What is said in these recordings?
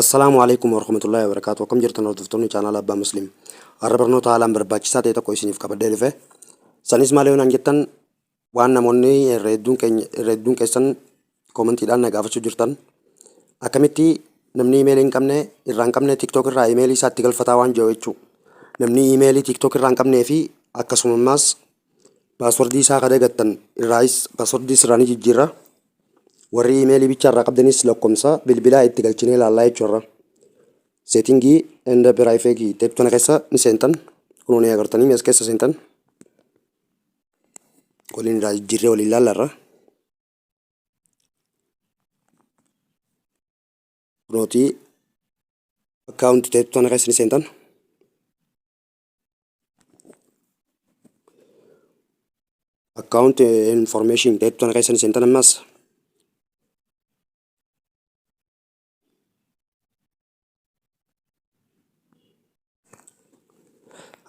Assalaamu Aleeykum Warahmatullaahi Wabarakaatuh Akkam jirtan hordoftoonni chaanaala Abbaa Muslim. Har'a barnoota haalaan barbaachisaa ta'e tokko isiniif qabadhee dhufe. Sanis maal yoo naan jettan waan namoonni irra hedduun keenya irra hedduun keessan koomentiidhaan na gaafachuu jirtan. Akkamitti namni iimeelii hin qabne irraa hin qabne TikTok irraa iimeelii isaa itti galfataa waan jiru jechuudha. Namni iimeelii TikTok irraa hin qabnee fi akkasuma ammaas paaswordii isaa ka dagattan irraayis paaswordii irraa ni jijjiirra. Warri iimeelii bichaa irraa qabdanis lakkoomsa bilbilaa itti galchinee ilaallaa jechuudha. Seetingii and privacy teettu tana keessa ni seentan. Kunoo ni agartanii as keessa seentan. Waliin irraa jijjiirree waliin ilaallarra. Kunootii akkaawunti teettu tana keessa ni seentan. Account information ta'etu tana keessa ni seentan ammas.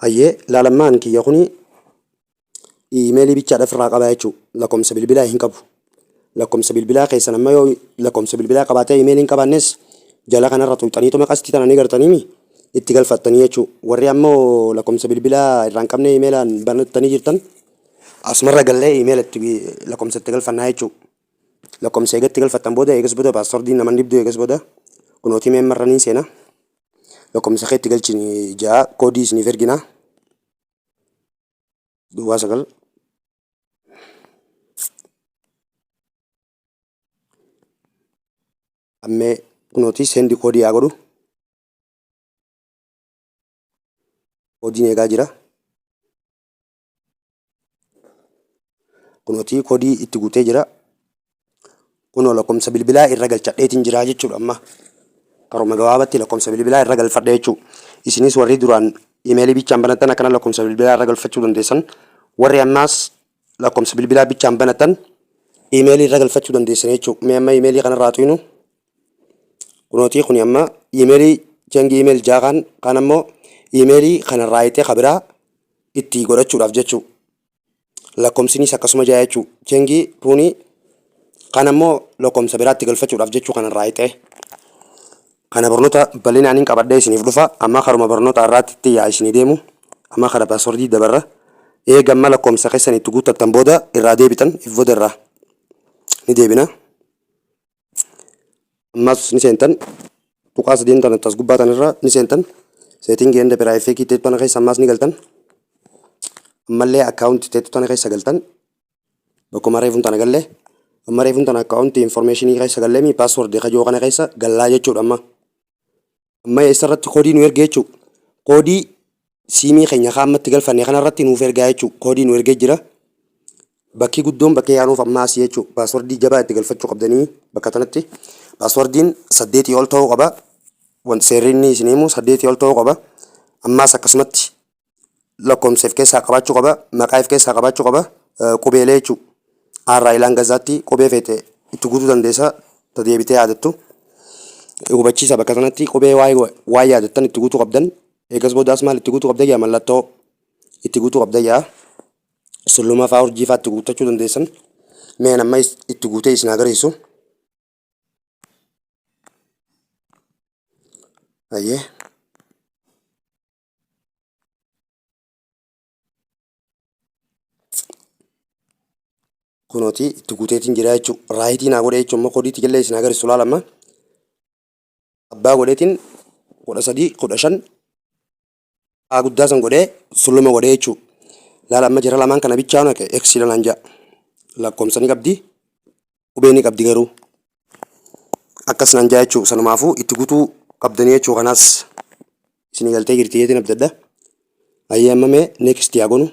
Hayyee laalammaan kiyya kuni iimeelii bichaadha ofirraa qaba jechuudha. Lakkoofsa bilbilaa hin qabu. Lakkoofsa bilbilaa keessan amma yoo lakkoofsa bilbilaa qabaatee iimeelii hin qabaannes jala kanarra tuqxaniituma qastii tana ni gartaniimi itti galfattanii jechuudha. Warri ammoo lakkoofsa bilbilaa irraa hin qabne iimeelaan banattanii jirtan asumarra gallee iimeela itti lakkoofsa itti galfannaa jechuudha. Lakkoofsa eega itti galfattan booda eegas booda paaswordiin nama hin dhibdu eegas booda kunootii mee ammarra niin seena. Lakkoofsa kee itti galchini ja'a koodii isiniif ergina. Duwwaa 9. Ammee kunooti sendi koodii haa godhu. Koodiin eegaa jira. Kunooti koodii itti guutee jira. Kunoo lakkoofsa bilbilaa irra galchadheetiin jira jechuudha amma. Karuma gabaabatti lakkoofsa bilbilaa irra galfadhe jechuudha. Isinis warri duraan imeelii bichaan banattan akkana lakkoofsa bilbilaa irra galfachuu dandeessan. Warri ammaas lakkoofsa bilbilaa bichaan banattan imeelii irra galfachuu dandeessan jechuudha. Mee amma imeelii kanarraa tuynu. Kunootii kuni amma imeelii change email jaa kan kan ammoo imeelii kanarraa hiixee kabiraa itti godhachuudhaaf jechuudha. Lakkoomsinis akkasuma jaa jechuudha. Change kuni kan ammoo lakkoomsa biraatti galfachuudhaaf jechuu kanarraa hiixee. Kana barnoota bal'inaan hin qabadhee isiniif dhufa. Amma karuma barnoota har'aatti itti yaa isinii deemu. Amma kara paaswordii dabarra. Eega amma lakkoomsa keessan itti guuttattan booda irraa deebitan if booda irraa ni deebina. Ammas ni seentan. Tuqaa sadeen tana tas gubbaa tanarra ni seentan. Seetingii and privacy teettu tana keessa ammas ni galtan. Ammallee akkaawunti teettu tana keessa galtan. Bakkuma reefuun tana galle. Amma reefuun tana akkaawunti informationii keessa galleemi paaswordii kajoo kana keessa gallaa jechuudha amma. Amma eessarratti koodii nu erge jechuudha. Koodii siimii keenya kaa ammatti galfanne kanarratti nuuf ergaa jechuudha. Koodii nu ergee jira. Bakki guddoon bakka yaanuuf amma asii jechuudha. Paaswordii jabaa itti galfachuu qabdanii bakka tanatti. Paaswordiin saddeetii ol ta'uu qaba. Wanti seerri inni isin himu saddeetii ol ta'uu qaba. Ammaas akkasumatti lakkoomsa if keessaa qabaachuu qaba, maqaa if keessaa qabaachuu qaba, qubeelee jechuu. Aarraa ilaan gazaatti qubee feete itti guutuu dandeessa ta deebitee yaadattu. Hubachiisa bakka sanatti qubee waan yaadattan itti guutuu qabdan. Eegas boodaas maal itti guutuu qabda yaa mallattoo itti guutuu qabda yaa sulluma faa urjii faa itti guuttachuu dandeessan. Mee amma itti guutee isin agarsiisu. Ayyee. Kunooti itti guuteetiin jira jechuudha. Raayitii naa godhe jechuun immoo koodiitti jallee isin agarsiisu laala amma. Abbaa godheetiin 13 15 A guddaa san godhee sulluma godhee jechuudha. Laala amma jara lamaan kana bichaa naqe X lanaan ja'a. Lakkoomsa ni qabdi. Qubee ni qabdi garuu. Akkas naan ja'a jechuudha. Sanumaafuu itti guutuu qabdanii jechuudha kanaas. Isinii galtee jirti jeetiin abdadha. Ayyee amma mee next yaa gonu.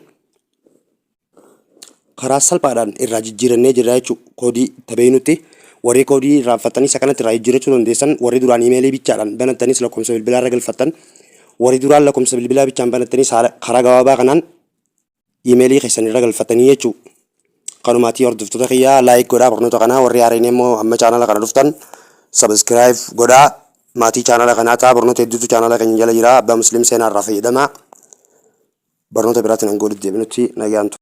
Karaa salphaadhaan irraa jijjiirannee jirra jechuudha. Koodii tabeeynutti warri koodii irraanfattanis akkanatti irraa jijjiirachuu dandeessan warri duraan imeelii bichaadhaan banattanis lakkoofsa bilbilaa irra galfattan warri duraan lakkoofsa bilbilaa bichaan banattanis karaa gabaabaa kanaan imeelii keessan irra galfatanii jechuudha. Kanumaatii hordoftoota kiyyaa like godhaa barnoota kanaa warri haareen immoo amma chaanala kana dhuftan subscribe godhaa maatii chaanala kanaa ta'a barnoota hedduutu chaanala keenya jala jira abbaa musliim seenaa irraa fayyadamaa barnoota biraatiin hanga walitti deebinutti nagaan tura.